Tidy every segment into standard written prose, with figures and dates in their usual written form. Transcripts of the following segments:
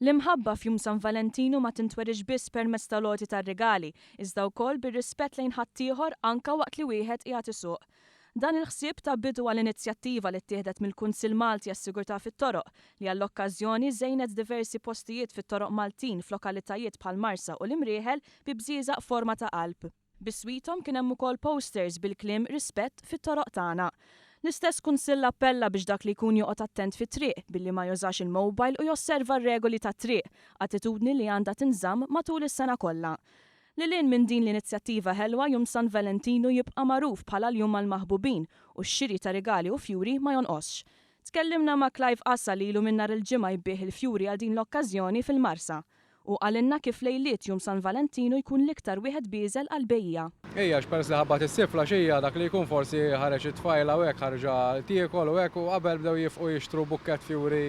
L-imħabba f'Jum San Valentinu ma tintweriex biss permezz tal-għoti tar-rigali, iżda wkoll bir-rispett lejn ħaddieħor anke waqt li wieħed qiegħed isuq. Dan il-ħsieb ta bidu għal inizjattiva li ttieħdet mill-Kunsill Malti għas-Sigurtà fit-Toroq, li għall-okkażjoni żejnet diversi postijiet fit-toroq Maltin f'lokalitajiet bħall-Marsa u l-Imrieħel bi bżieżaq forma ta' qalb. Biswithom kien hemm ukoll posters bil-kliem Rispett fit-toroq tagħna. L-istess Kunsill appella biex dak li jkun joqgħod attent fit-triq billi ma jużax il-mobile u josserva r-regoli tat-triq, attitudni li għandha tinżamm matul is-sena kollha. Lil hinn minn din l-inizjattiva ħelwa Jum San Valentinu jibqa' magħruf bħala l-jum għall-maħbubin u x-xiri ta' rigali u fjuri ma jonqosx. Tkellimna ma' Clive Assa li ilu minn nhar il-Ġimgħa jbigħ il-fjuri għal din l-okkażjoni fil-Marsa. Hu qalilna kif lejliet Jum San Valentinu jkun l-iktar wieħed bieżel għall-bejjiegħa. Hija għax peress li ħabbat is-sib fl-għaxija dak li jkun forsi ħareġ it-tfajla u hekk ħarġa tiekol u hekk u qabel bdew jifqu jixtru bukkett fjuri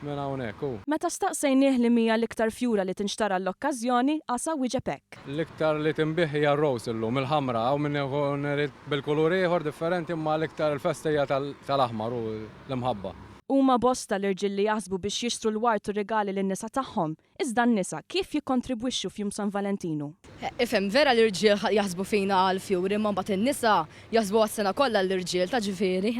minn hawnhekk u. Meta staqsejnieh li hija l-iktar fjura li tinxtara għall-okkażjoni, Asa wieġeb hekk. L-iktar li tinbiegħ hija r-rose illum, il-ħamra, hawn min ikun irid bil-kulur ieħor differenti imma l-iktar il-festa hija tal-aħmar u l-imħabba. Huma bosta l-irġiel li jaħsbu biex jixtru l-ward u rigali lin-nisa tagħhom, iżda n-nisa kif jikkontribwixxu f'Jum San Valentinu? Ifhem, vera l-irġiel jaħsbu fina għall-fjuri imma mbagħad in-nisa jaħsbu għas-sena kollha għall-irġiel ta' ġifieri.